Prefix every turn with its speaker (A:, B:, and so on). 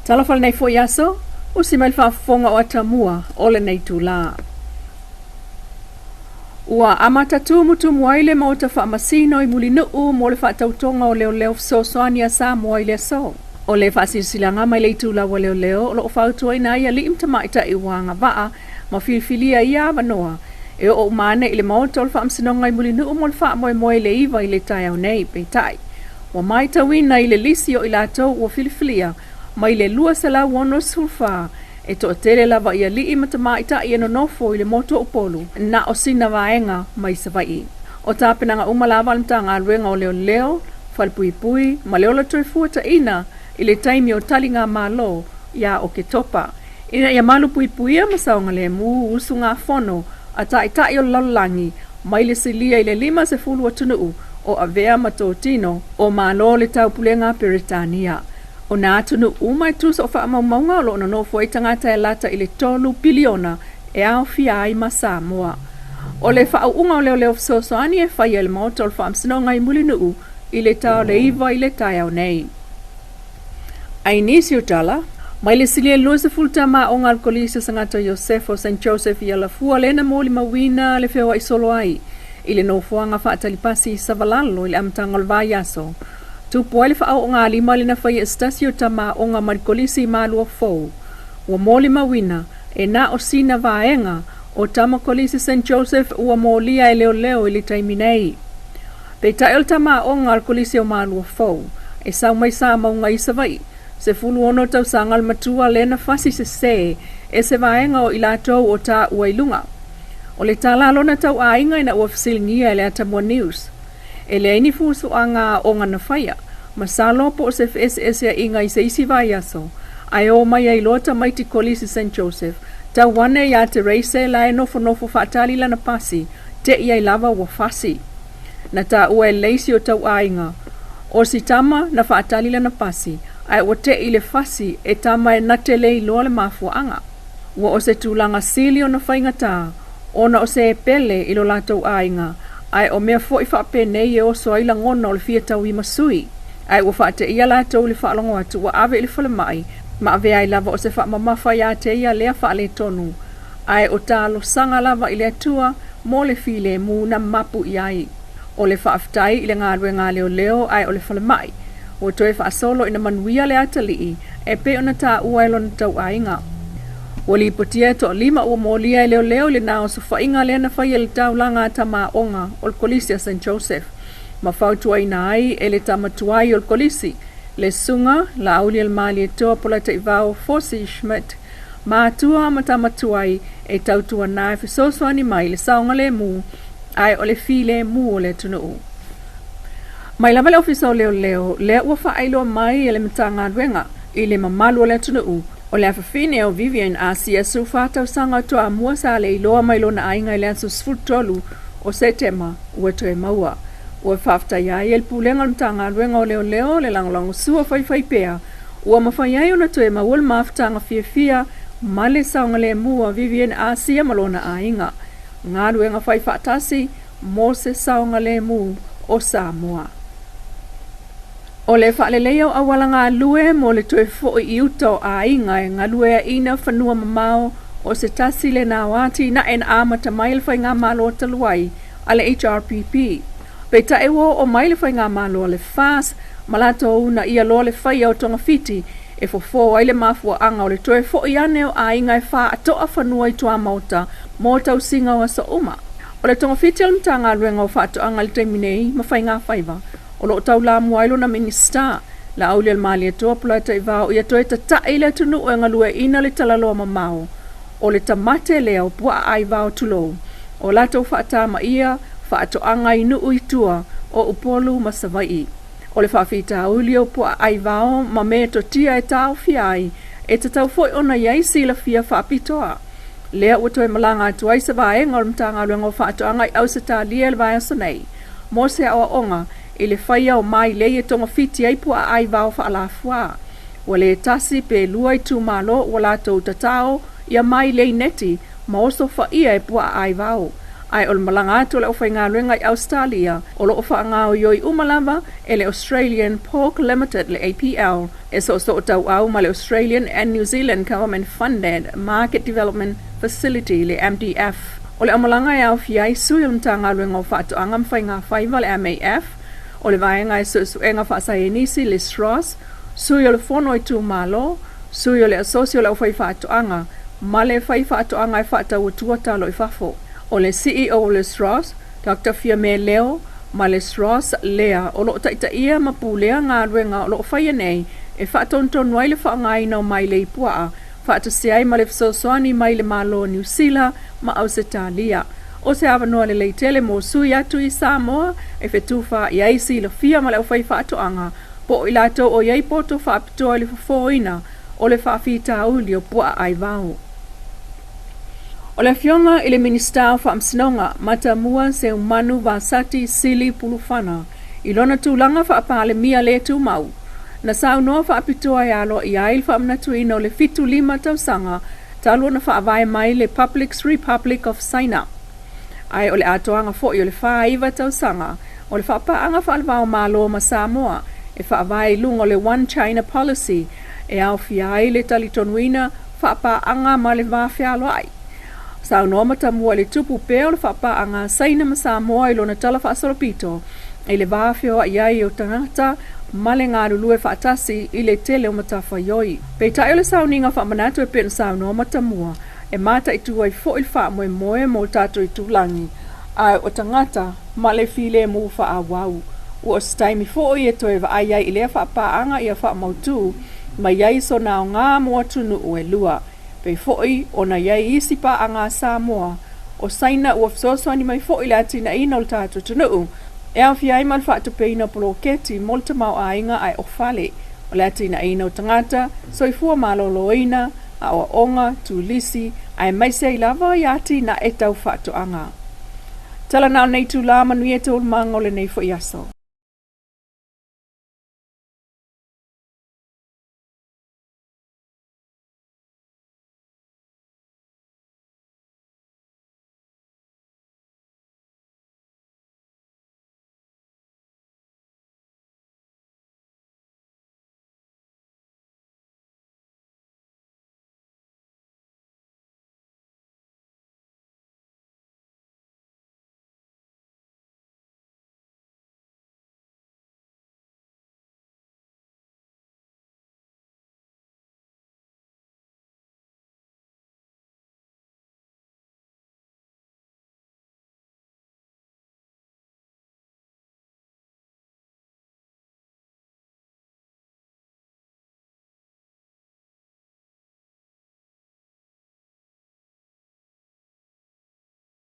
A: Talofa lenei foi aso, usi mai le faafofoga o Atamua o lenei itulā. Ua amata tumutumu ai le Maota Faamasino i Mulinuu mo le faatautoga o leoleo fesoasoani a Samoa i le aso. O le faasilasilaga mai le itulau a leoleo o lo o fautuaina ai alii ma tamaitai ua agavaa ma filifilia i ia avanoa e oo uma ane i le Maota o le Faamasinoga i Mulinuu mo le faamoemoe i le 9 i le taeao nei. Peitai, ua matauina i le lisi o i latou ua filifilia mai le 264 e toatele lava i alii ma tamaitai e nonofo i le motu o Upolu, na o sina vaega mai Savaii. O tapenaga uma lava a le Matagaluega o Leoleo, Falepuipui ma le Ola Toefuataina i le taimi o taligamalo ia Oketopa, ina ia malupuipuia ma saogalemu usugafono a taitai o le lalolagi mai le silia i le 50 atunuu o avea ma totino o Malo o le Taupulega a Peretania. O nā atunuu uma e tusa o faamaumauga o lo o nonofo ai tagata e lata i le 3 piliona e aofia ai ma Samoa. O le faauuga o leoleo fesoasoani e faia e le Maota o le Faamasinoga i Mulinuu i le ta o le 9 i le taeao nei. I nisi o tala, mai le silia 20 tama aoga a le Kolisi o Sagato Iosefo St. Joseph i Alafua lea na molimauina le feoai solo ai i le nofoaga faatalipasi i Savalalo i le amataga o le vaiaso. Tupu ai le faaoogalima lena faia e se tasi o tama aoga mai le Kolisi i Malua Fou. Ua molimauina e na o sina vaega o tama Kolisi St. Joseph ua molia e leoleo i le taimi nei. Peitai o le tama aoga a le Kolisi o Malua Fou, e sau mai Samauga i Savaii, 16 tausaga le matua lea na fasi sesē e se vaega o i latou o taua i luga. O le tala a lona tauaiga ina ua fesiligia e le Atamua News, E leai ni fuafuaga aoga na faia, masalo po o se feeseeseaiga i se isi vaiaso, ae o mai ai loa tamaiti Kolisi St. Joseph, tau ane iā Tereise la e nofonofo faatali lana pasi, te'i ai lava ua fasi. Na taua e leisi o tauaiga, o si tama na faatali lana pasi, ae ua te'i le fasi e tama e na te le iloa le mafuaaga. Ua o se tulaga sili ona faigata ona o se e pele i lo latou aiga, ae o mea foi faapenei e oso ai lagona o le fia tauima sui, ae ua faateia latou i le faalogo atu ua ave i le falemai ma avea ai lava o se faamamafa iā te ia lea faaletonu, ae o talosaga lava i le Atua mo le filemu na mapu i ai. O le faafetai i le galuega a leoleo ae o le falemai ua toe faasolo ina manuia le atalii e pei ona taua e lona tauaiga. Ua lipotia e toalima ua molia e leoleo i le naosofaiga lea na faia i le taulaga a tama aoga o le Kolisi a St. Joseph ma fautuaina ai e le tama tuai o le Kolisi, le Susuga Laaulialemalietoa Polataivao Fosi Schmidt, matua ma tama tuai e tautuana e fesoasoani mai i le saogalemu ae o le filemu o le atunuu. Mai lava le Ofisa o Leoleo lea ua faailoa mai e le Matagaluega i le mamalu o le atunuu o le afafine o Vivian Asia 14 tausaga o Toamua sa le iloa mai lona aiga i le aso 13 o Setema ua toe maua. Ua faafetaia ai e le Pulega o le Matagaluega o Leoleo le lagolagosua faifaipea ua mafai ai ona toe maua le mafutaga fiafia ma le saogalemu a Vivian Asia ma lona aiga. Galuega fai faatasi mo se saogalemu o Samoa. O le faaleleia o auala galue mo le toe foi i uta o aiga e galueaiina fanua mamao o se tasi lena o atinae na amata mai le Faigamalo talu ai a le HRPP. Peitai ua oo mai le Faigamalo a le FAS ma latou uunaia loa le faia o togafiti e fofo ai le mafuaaga o le toe foi ane o aiga e faatoa fanua i tuamaota mo tausiga o aso uma. O le togafiti o le Matagaluega o Faatoaga i le taimi nei ma Faigafaiva, o lo o taulamua ai lona Minisita, Laaulialemalietoa Polataivao ia toe tata'i le atunuu e galueaiina le talaloa mamao o le tamate lea o puaa aivao tulou, o latou faatamaia faatoaga i nuu i tua o Upolu ma Savaii. O le faafitauli o puaa aivao ma metotia e taofia ai, e tatau foi ona i ai silafia faapitoa. Lea ua toe malaga atu ai se vaega o le Matagaluega o Faatoaga i Ausetalia i le vaiaso nei mo se aoaoga i le faia o mailei e togafiti ai puaa aivao faalafuā. Ua le tasi pe lua itumalo ua latou tatao ia mailei neti ma oso faia e puaa aivao. Ae o le malaga atu a le aufaigaluega i Ausetalia, o lo o faagaoioi uma lava e le Australian Pork Limited, le APL, e soosootauau ma le Australian and New Zealand Government Funded Market Development Facility, le MDF. O le aumalaga e aofia ai sui o le Matagaluega o Faatoaga ma Faigafaiva, le MAF, o le Vaega e Suesuega Faasaienisi, le SROS, sui o le Fono Itumalo, sui o le Asosi o le Aufaifaatoaga, ma le Faifaatoaga e faatau atua talo i fafo. O le CEO o le SROS, Doctor Fiame Leo, ma le SROS lea o lo o taitaia ma pulea galuega o lo o faia nei e faatonutonu ai le faaaogaina o mailei puaa faatasi ai ma le fesoasoani mai le Malo o Niu Sila ma Ausetalia. O se avanoa lelei tele mo sui atu i Samoa e fetufaai ai silafia ma le aufaifaatoaga po o i latou o i ai poto faapitoa i le fofoina o le faafitauli o puaa aivao. O le Afioga i le Minisita o Faamasinoga, Matamua Seumanu Vasati Sili Pulufana, i lona tulaga faa-Palemia le tumau, na saunoa faapitoa e aloaia ai le faamanatuina o le 75 tausaga talu ona faavae mai le Public's Republic of China. Ae o le atoaga foi o le 49 tausaga o le faapaaga faale-va-o-Malo ma Samoa e faavae i luga o le One China Policy e aofia ai le talitonuina faapaaga ma le va fealoai. Saunoa Matamua i le tupu pea o le faapaaga a Saina ma Samoa i lona tala faasolopito i le va feoai ai o tagata ma le galulue faatasi i le tele o matafaioi. Peitai o le sauniga faamanatu e pei ona saunoa Matamua e mataitu ai foi le faamoemoe mo tatou itulagi ae o tagata ma le filemu faaauau. Ua o se taimi foi e toe vaai ai i lea faapaaga ia faamautu mai ai sona aoga mo atunuu e lua. Pei foi ona i ai isi paaga a Samoa, o Saina ua fesoasoani mai foi i le atinaeina o le tatou atunuu, e aofia ai ma le faatupeina o poloketi mo le tamaoaiga ae o fale, o le atinaeina o tagata, soifua maloloina, aoaoga, turisi, aemaise ai lava i atinae tau faatoaga. Tala na o lenei itula, manuia taualumaga o lenei foi aso.